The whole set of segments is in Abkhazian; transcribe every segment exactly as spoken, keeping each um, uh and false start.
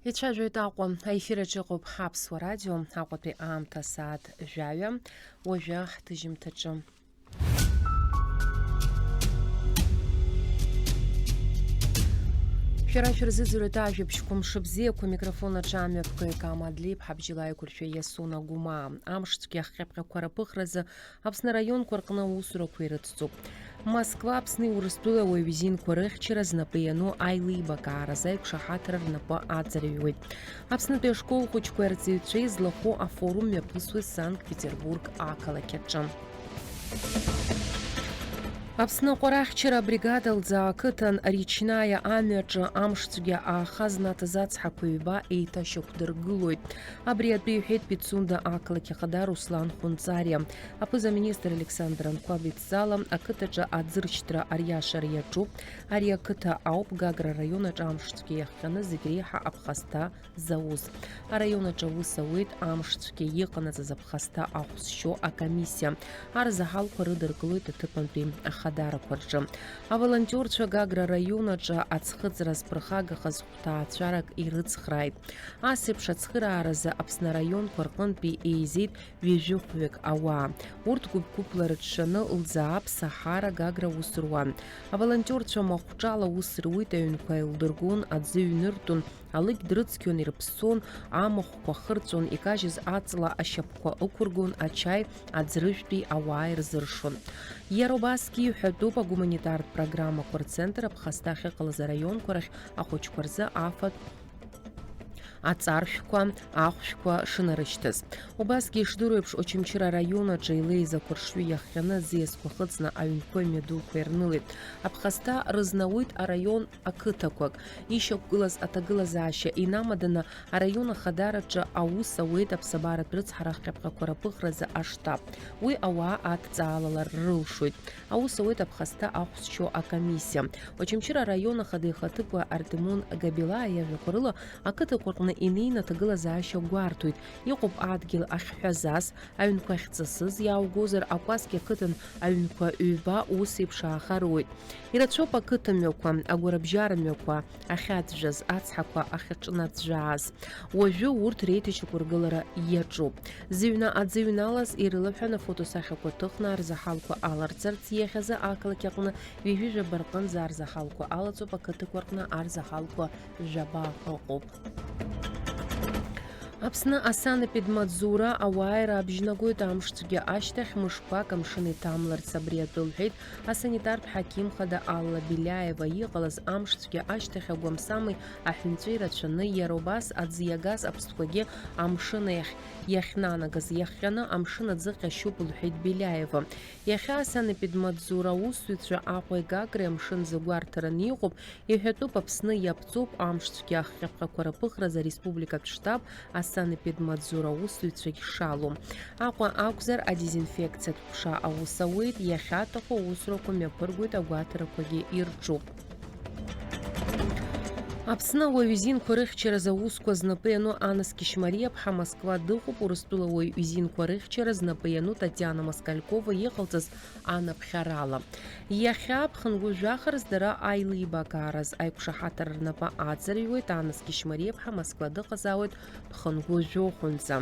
Ицәажәоит Аҟәа, аефир аҿы ыҟоуп Ҳаԥсуа радио, Аҟәатәи аамҭа асааҭ жәаҩа, уажәы ҳҭыжьымҭаҿы. Шәара шәырзыӡырҩуеит ажәабжьқәа, мшыбзиақәа, микрофон аҿы амҩаԥгаҩ Кама Адлеиԥҳа, абжьала аиқәыршәа Иасона Гәымаа. Амш цәгьа ахҟьаԥҟьақәа рыԥыхразы Аԥсны араионқәа рҟны аусурақәа ирыцҵоуп. Москва Аԥсни Урыстәылеи ауаҩы изинқәа рыхьчара знапы иану аилибакааразы аиқәшаҳаҭра рнапы аҵарҩуеит. Аԥснытәи ашкол хәыҷқәеи арҵаҩцәеи злахәу афорум мҩаԥысуеит Санкт-Петербург ақалақь аҿы. Аԥсны аҟәараҳчара абригада Лӡаа ақыҭан Ричнаиа амҩаҿы амшцәгьа ааха знаҭаз ацҳақәа ҩба еиҭашьақәдыргылоит. Абри атәы иҳәеит Пицунда ақалақь ахада Руслан Хәынҵариа. Аԥыза-министр Александр Анқәаб идҵала, ақыҭаҿы аӡыршьҭра ариашара иаҿуп. Ари ақыҭа ауп Гагра араион аҿы амшцәгьа иахҟьаны зегь реиҳа аԥхасҭа зауз. Араион аҿы аус ауеит амшцәгьа иҟанаҵаз аԥхасҭа ахә зшьо акомиссиа. Арзаҳалқәа рыдыркылоит аҭыԥантәи ахадарақәа рҿы. Аволонтиорцәа Гагра араион аҿы аӡхыҵра зԥырхагахаз хәҭаацәарак ирыцхрааит. Ас еиԥш ацхырааразы Аԥсны араионқәа рҟынтәи еизеит ҩажәихәҩык ауаа. Урҭ гәыԥ-гәыԥла рыҽшаны Лӡаа, Ԥсаҳара, Гагра аус руан. Аволонтиорцәа махәҿала аус руит, аҩнқәа еилдыргон, аӡы ҩныртәон, алыкь дрыцқьон, ирыԥссон, амахәқәа хырҵәон, икажьыз аҵла ашьапқәа ықәыргон, ачаи аӡрыжәтәи ауаа ирзыршон. Иара убасгьы иҳәатәуп агуманитартә программақәа рцентр аԥхасҭа ахьыҟалаз араионқәа рахь ахәыҷқәа рзы афатә аҵаршәқәа, ахәшәқәа шынарышьҭыз. Убасгьы ишдыру еиԥш, Очамчыра араион аҿы илеиз ақәыршҩы иахҟьаны аӡиасқәа хыҵны аҩнқәеи амҩадуқәеи рнылеит. Аԥхасҭа рызнауит араион ақыҭақәак. Ишьақәгылаз аҭагылазаашьа инамаданы араион ахадараҿы аус ауеит аԥсабаратә рыцҳара ахҟьаԥҟьақәа рыԥыхразы аштаб. Уи ауаа адҵаалалар рылшоит. Аус ауеит аԥхасҭа ахә зшьо акомиссиа. Очамчыра араион ахада ихаҭыԥуаҩ Артемон Габилаа иажәақәа рыла, ақыҭақәа рҟны инеины аҭагылазаашьа гәарҭоит. Иҟоуп адгьыл ахьҳәазас, аҩнқәа ахьҵысыз, иааугозар, Акәасқьа ақыҭан аҩнқәа ҩба ус еиԥш ааха роуеит. Ирацәоуп ақыҭамҩақәа, агәарабжьарамҩақәа ахьаӡәӡәаз, ацҳақәа ахьаҿнаӡәӡәааз. Уажәы урҭ реиҭашьақәыргылара иаҿуп. Зыҩны аӡы иҩналаз ирылаҳәан, афотосахьақәа ҭыхны арзаҳалқәа аларҵарц, иахьазы ақалақь аҟны ҩажәижәаба рҟынӡа арзаҳалқәа алаҵоуп, ақыҭақәа рҟны арзаҳалқәа жәаба ыҟоуп. Аԥсны асанепидмаҵзура ауааира абжьнагоит. Амшцәгьа ашьҭахь мышқәак амшын иҭамларц абри атәы лҳәеит асанитартә ҳақьым хада Алла Беляева. Иҟалаз амшцәгьа ашьҭахь агәамсамеи аҳәынҵәеи рацәаны, иара убас аӡы иагаз аԥстәқәагьы амшын ахь иахьнанагаз иахҟьаны амшын аӡы ҟьашьуп, лҳәеит Беляева. Иахьа асанепидмаҵзура аусзуҩцәа Аҟәеи Гагреи амшын зыгәарҭараны иҟоуп, иҳәатәуп, Аԥсны иаԥҵоуп амшцәгьа ахҟьаԥҟьақәа рыԥыхразы ареспубликатә штаб асанепидмаҵзура аусзуҩцәагь шалоу. Аҟәа акәзар, адезинфекциатә ҟәша аус ауеит, иахьаҭаху аусурақәа мҩаԥыргоит, агәаҭарақәагьы ирҿуп. Аԥсны ауаҩы изинқәа рыхьчаразы аусқәа знапы иану Анаскьышь Мариаԥҳа Москва дыҟоуп, Урыстәыла ауаҩы изинқәа рыхьчара знапы иану Татиана Москалькова иҟалҵаз анаԥхьарала. Иахьа ԥхынгәы жәахарс дара аилибакаараз аиқәшаҳаҭра рнапы аҵарҩуеит, Анаскьышь Мариаԥҳа Москва дыҟазаауеит ԥхынгәы жәохәынӡа.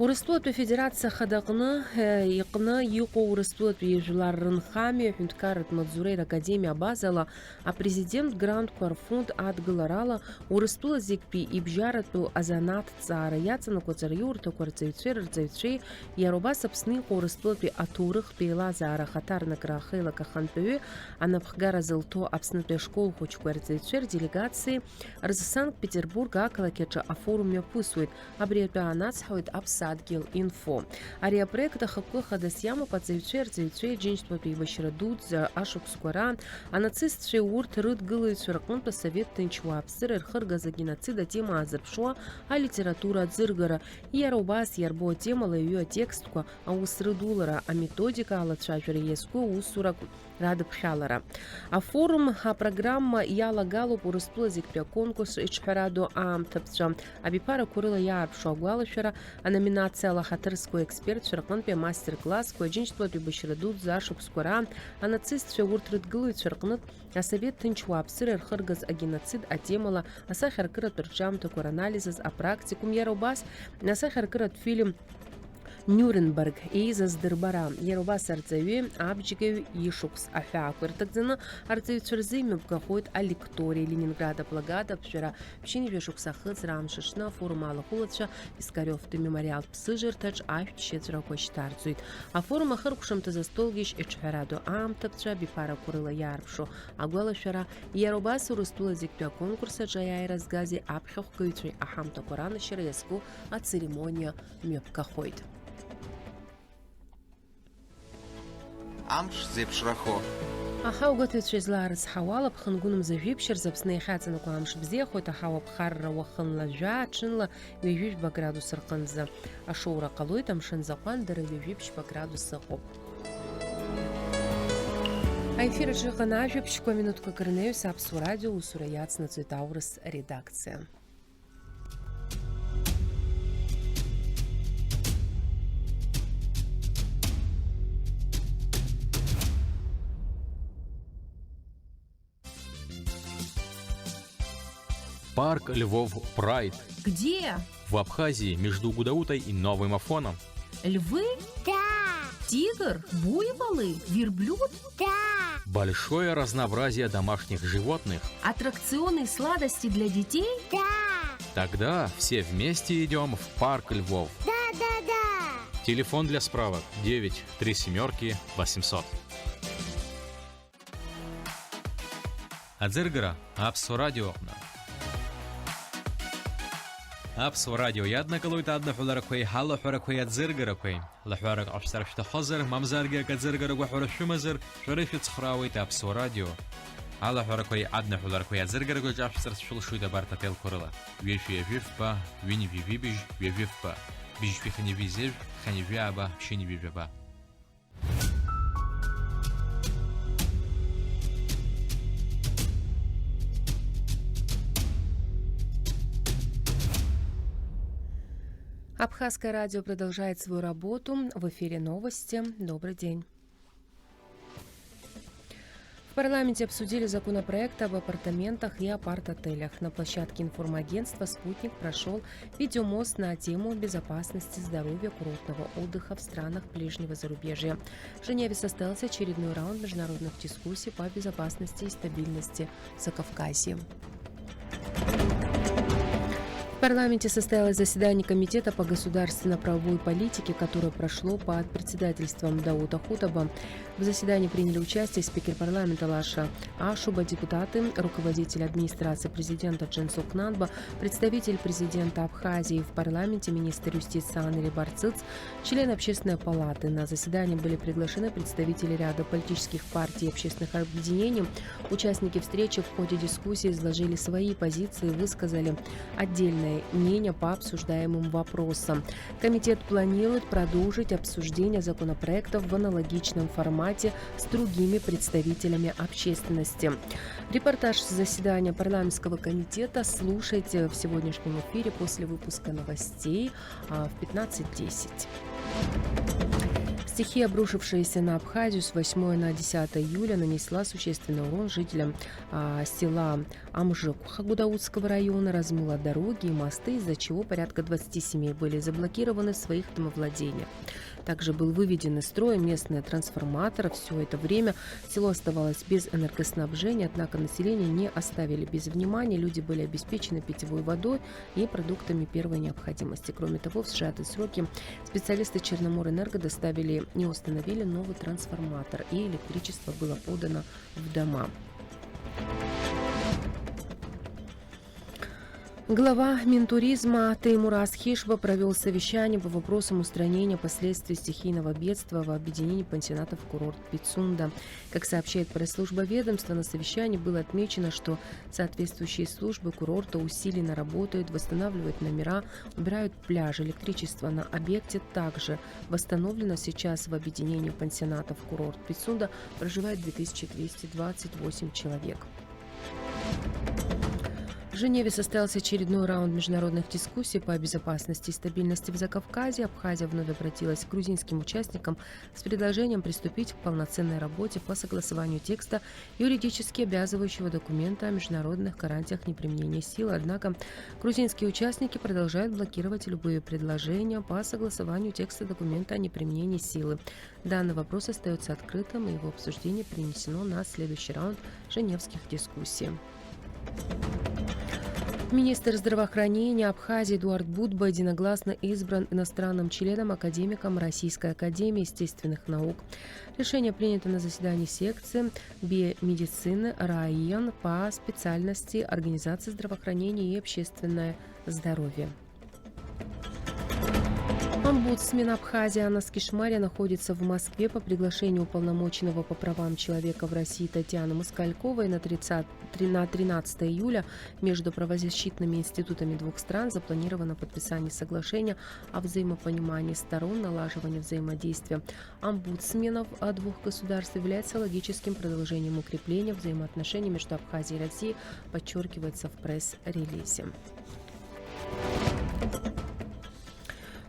Урыстәылатәи Афедерациа Ахада аҟны, э, иҟны иҟоу Урыстәылатәи ижәлар рынхамҩа аҳәынҭқарратә маҵзуреи ракадемиа абазала апрезидент грантқәа рфонд адгыларала Урыстәыла зегьтәи ибжьаратәу азанааҭҵаара иаҵанакуа аҵараиурҭақәа рҵаҩцәеи рырҵаҩцәеи, иара убас Аԥсны иҟоу Урыстәылатәи аҭоурыхтә еилазаара ахаҭарнакра ахеилак ахантәаҩы анапхгара зылҭо Аԥснытәи ашкол хәыҷқәеи арҵаҩцәеи рделегациеи рзы Санкт-Петербург ақалақь аҿы афорум мҩаԥысуеит. Абри атәы аанацҳауеит Аԥсадгьыл инфо. Ари апроект ахықәкы хадас иамоуп аҵаҩцәеи арҵаҩцәеи Аџьынџьтәылатәи еибашьра дуӡӡа ашықәсқәа раан анацистцәеи урҭ рыдгылаҩцәа рҟынтә асовет ҭынч уааԥсыра ирхыргаз агеноцид атема аазырԥшуа алитература аӡыргара, иара убас иарбоу атемала иҩу атекстқәа аус рыдулара, аметодика алацәажәара иазку аусурак радыԥхьалара. Афорум апрограмма иалагалоуп Урыстәыла зегьтәи аконкурс иҿҳәарадоу аамҭаԥҵәа. Абиԥарақәа рыла иаарԥшу агәалашәара, аноминациала ҳаҭыр зқәу аекспертцәа рҟынтәи амастер-классқәа, Аџьынџьтәылатәи башьра дуӡӡа ашықәсқәа раан анацистцәа урҭ рыдгылаҩцәа рҟнытә асовет ҭынч уааԥсыра рхыргаз агеноцид атемала асахьаркыратә рҿиамҭақәа ранализ азы апрактикум, иара убас асахьаркыратә фильм Нюрнберг еизаз дырбара, иара убас арҵаҩы абџьгаҩ ишықәс аҳәаақәа ирҭагӡаны арҵаҩцәа рзы имҩаԥгахоит алекториа. Ленинград аблокада аԥжәара ԥшьынҩажәа шықәса ахыҵра амш аҽны афорум алахәылацәа Пискаревтәи мемориалтә ԥсыжырҭаҿ ашәҭ шьыҵәрақәа шьҭарҵоит. Афорум ахыркәшамҭаз астолгьежь иҿҳәарадоу аамҭаԥҵәа абиԥарақәа рыла иаарԥшу агәалашәара, иара убас Урыстәыла зегьтәи аконкурс аҿы аиааира згази аԥхьахәгаҩцәеи аҳамҭақәа ранашьара иазку ацеремониа мҩаԥгахоит. Амш зеиԥшрахо. Аҳауагәаҭаҩцәа излаарыцҳауала, ԥхынгәынамза жәиԥшь рзы Аԥсны иахьаҵанакуа амш бзиахоит, аҳауа ԥхарра уахынла жәаа, ҽынла ҩажәижәба градус рҟынӡа. Ашоура ҟалоит, амшын заҟәан дара ҩажәи ԥшьба градус ыҟоуп. Аефир аҿы ыҟан ажәабжьқәа, минуҭқәак рнаҩс Аԥсуа радио аусура иацнаҵоит аурыс редакциа. Парк Львов Прайд. Где? В Абхазии, между Гудаутой и Новым Афоном. Львы? Да. Тигр? Буйволы? Верблюд? Да. Большое разнообразие домашних животных. Аттракционы и сладости для детей? Да. Тогда все вместе идем в парк Львов. Да, да, да. Телефон для справок: девять три семёрки восемьсот. Аӡыргара Аԥсуа радио аҟны. Аԥсуа радио иаднакылоит адныҳәаларақәеи алаҳәарақәеи аӡыргарақәеи. Лаҳәарак ҟашәҵар шәҭахозар, мамзаргьы акы аӡыргара гәаҳәара шәымазар, шәара ишәыцхраауеит Аԥсуа радио. Алаҳәарақәеи адныҳәаларақәеи аӡыргарақәеи ҿашәҵарц шәылшоит абарҭ аҭелқәа рыла: ҩажәи жәаба, ҩынҩажәи жәибжь, ҩажәи фба, быжьшәи хынҩажәи зежә, хынҩажәи ааба, ԥшьынҩажәи жәаба. Абхазское радио продолжает свою работу. В эфире новости. Добрый день. В парламенте обсудили законопроект об апартаментах и апарт-отелях. На площадке информагентства «Спутник» прошёл видеомост на тему безопасности здоровья курортного отдыха в странах ближнего зарубежья. В Женеве состоялся очередной раунд международных дискуссий по безопасности и стабильности Закавказья. В парламенте состоялось заседание Комитета по государственно-правовой политике, которое прошло под председательством Дауда Хутаба. В заседании приняли участие спикер парламента Лаша Ашуба, депутаты, руководитель администрации президента Джинсук Нанба, представитель президента Абхазии в парламенте, министр юстиции Анри Барцыц, члены Общественной палаты. На заседание были приглашены представители ряда политических партий и общественных объединений. Участники встречи в ходе дискуссии изложили свои позиции и высказали отдельное мнение по обсуждаемым вопросам. Комитет планирует продолжить обсуждение законопроектов в аналогичном формате с другими представителями общественности. Репортаж с заседания парламентского комитета слушайте в сегодняшнем эфире после выпуска новостей, а, в пятнадцать десять. Стихия, обрушившаяся на Абхазию с восьмого на десятое июля, нанесла существенный урон жителям, а, села Амжикуха Гудаутского района, размыла дороги и мосты, из-за чего порядка двадцати семей были заблокированы в своих домовладениях. Также был выведен из строя местный трансформатор. Всё это время село оставалось без энергоснабжения, однако население не оставили без внимания. Люди были обеспечены питьевой водой и продуктами первой необходимости. Кроме того, в сжатые сроки специалисты Черноморэнерго доставили и установили новый трансформатор, и электричество было подано в дома. Глава Минтуризма Теймураз Хишба провёл совещание по вопросам устранения последствий стихийного бедствия в объединении пансионатов курорт Пицунда. Как сообщает пресс-служба ведомства, на совещании было отмечено, что соответствующие службы курорта усиленно работают, восстанавливают номера, убирают пляж, электричество на объекте. Также восстановлено. Сейчас в объединении пансионатов курорт Пицунда проживает две тысячи двести двадцать восемь человек. В Женеве состоялся очередной раунд международных дискуссий по безопасности и стабильности в Закавказье. Абхазия вновь обратилась к грузинским участникам с предложением приступить к полноценной работе по согласованию текста юридически обязывающего документа о международных гарантиях неприменения силы. Однако грузинские участники продолжают блокировать любые предложения по согласованию текста документа о неприменении силы. Данный вопрос остаётся открытым, и его обсуждение перенесено на следующий раунд женевских дискуссий. Министр здравоохранения Абхазии Эдуард Будба единогласно избран иностранным членом, академиком Российской академии естественных наук. Решение принято на заседании секции биомедицины РАИН по специальности организации здравоохранения и общественное здоровье. Омбудсмен Абхазии Анна Скишмаря находится в Москве по приглашению уполномоченного по правам человека в России Татьяны Москальковой на тридцать, три- на тринадцатое июля между правозащитными институтами двух стран запланировано подписание соглашения о взаимопонимании сторон, налаживании взаимодействия омбудсменов, а, двух государств является логическим продолжением укрепления взаимоотношений между Абхазией и Россией, подчеркивается в пресс-релизе.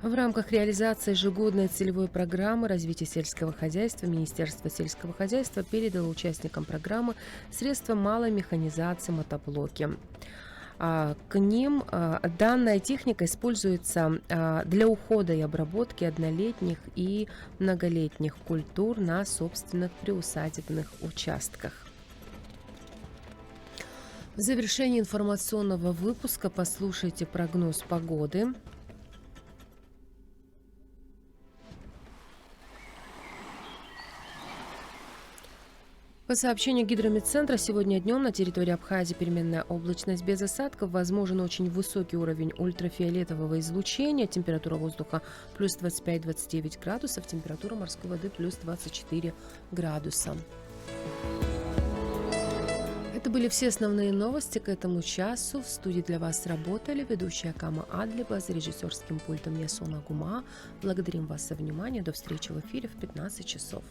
В рамках реализации ежегодной целевой программы развития сельского хозяйства Министерство сельского хозяйства передало участникам программы средства малой механизации мотоблоки. А, к ним, а, данная техника используется, а, для ухода и обработки однолетних и многолетних культур на собственных приусадебных участках. В завершении информационного выпуска послушайте прогноз погоды. По сообщению Гидрометцентра, сегодня днём на территории Абхазии переменная облачность без осадков, возможен очень высокий уровень ультрафиолетового излучения, температура воздуха плюс двадцать пять — двадцать девять градусов, температура морской воды плюс двадцать четыре градуса. Это были все основные новости к этому часу. В студии для вас работали ведущая Кама Адлибас, за режиссёрским пультом Ясона Гума. Благодарим вас за внимание. До встречи в эфире в пятнадцать часов.